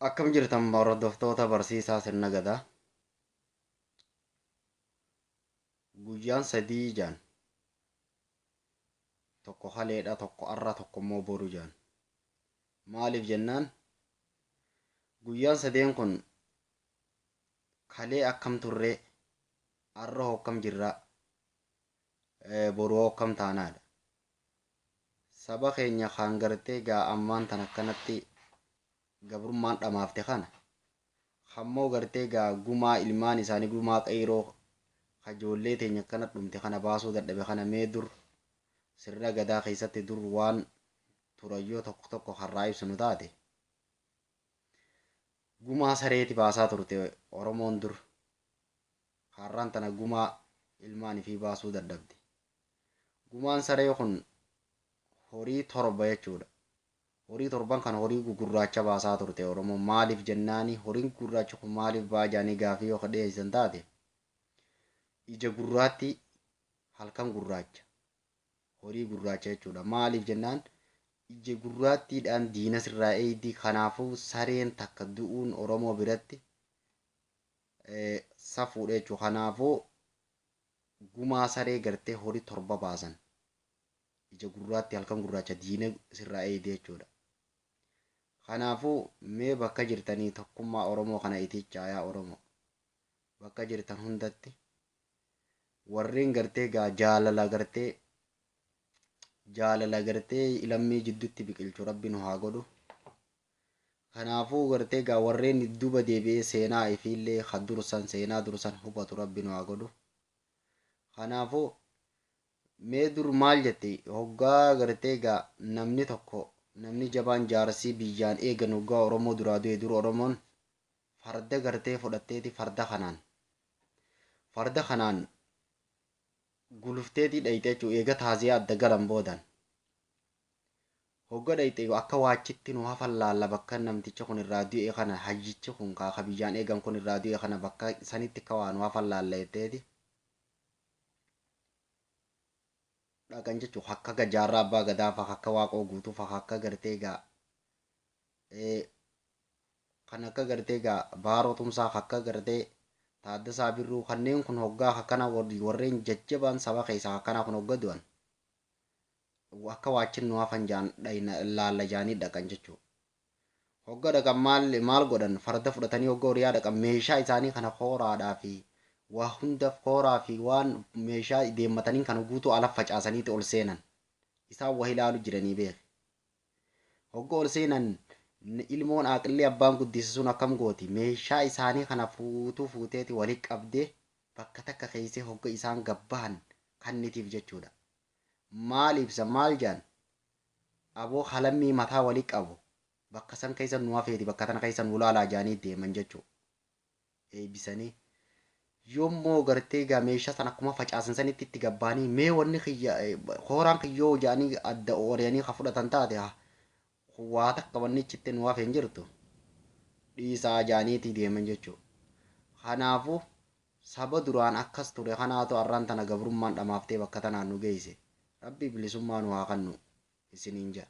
Akkam jirtan hordoftoota barsiisaa sirna gadaa. Guyyaan sadii jaan. Tokko haleedha, tokko arra, tokko immoo boru jaan. Maaliif jennaan guyyaan sadeen kun kalee akkam turree, arra hokkam jirraa, boru hokkam taanaadha. Saba keenya kaan gartee gaa ammaan tan akkanatti gabrummaan dhamaafte kana hammoo gartee gaa gumaa ilmaan isaanii gumaa qeyroo kajoollee teenya akkana dhumte kana baasuu dadhabe kana mee dur sirna gadaa keessatti dur waan turayyoo tokko tokko har'aa ibsinu taate gumaa sareeti baasaa turte Oromoon dur har'aan tana gumaa ilmaan ifii baasuu dadhabde. Gumaan saree kun horii torba jechuudha. Horii torban kan horii gugurraacha baasaa turte Oromoon maaliif jennaani horiin gugurraachi kun maaliif ba'aa jaanii gaafii yoo dhiyeessan taate ija gurraatti halkan gurraacha horii gurraacha jechuudha. Maaliif jennaan ija gurraattiidhaan diina sirraa eeydi kanaafuu sareen takka du'uun Oromoo biratti safuudha jechuudha. Kanaafuu gumaa saree gartee horii torba baasan ija gurraatti halkan gurraacha diina sirraa eeydi jechuudha. Kanaafuu mee bakka jirtanii tokkummaa Oromoo kana itichaa yaa Oromoo bakka jirtan hundatti warreen gartee gaa jaalala gartee lammii jidduutti biqilchu rabbi nu haa godhu. Kanaafuu gartee gaa warreen duuba deebi'ee seenaa ifiillee ha dursan seenaa dursan hubatu rabbi nu haa godhu. Kanaafuu mee dur maal jette hoggaa gartee gaa namni tokko namni jabaan jaarsii biyyaan eegan hoggaa Oromoo duraa du'e dur Oromoon farda gartee fudhatteeti farda kanaan gulufteetii dhayite jechuudha eega taaziyaa adda galan boodan. Hogga dhayite akka waachitti nu hafan laalla bakka namtichi kun irraa du'e kana hayyichi kun kaaka biyyaan eegan kun irraa du'e kana bakka sanitti akka waa nu hafan laalla jetteeti. Dhaqan jechuun akka gajaarraa abbaa gadaa fa'a akka waaqoo guutuu fa'a akka gartee gaa kan akka gartee gaa baaroo tumsaa akka gartee Taaddasaa Birruu kanneen kun hoggaa akkana warreen jajjabaan saba keessaa akkanaa kun hogga du'an akka waachin nu hafan jaan laalla jaanii dhaqan jechuudha. Hogga dhaqan maal godhan farda fudhatanii hogga horiyaa dhaqan meeshaa isaanii kana kooraadhaa fi waa hundaaf kooraa fi waan meeshaa deemmatanii kana guutuu ala facaasaniiti ol seenan. Isaan waa ilaalu jiranii beek. Hogga ol seenan ilmoon aaqillee abbaan guddise sun akkam gooti meeshaa isaanii kana fuutuu fuuteeti walitti qabdee bakka takka keessee hogga isaan gabbahan kannitiif jechuudha. Maal ibsa maal jaan aboo halammii mataa walitti qabu bakka san keessa nu hafeeti bakka tana keessa nu laalaa jaanii deeman jechuudha. Eebbisanii yoommoo gartee gaa meeshaa sana akkuma facaasan sanitti itti gabbaanii mee wanni kiyya kooraan kiyyoo jaanii adda oolanii ka fudhatan taate waa takka wanni itti nu hafe hin jirtu dhiisaa jaaniitii deeman jechuudha. Kanaafuu saba duraan akkas ture kanaatu har'aan tana gabrummaan dhamaaftee bakka tanaan nu geesse. Rabbi bilisummaa nu haa kennu isiniin jedha.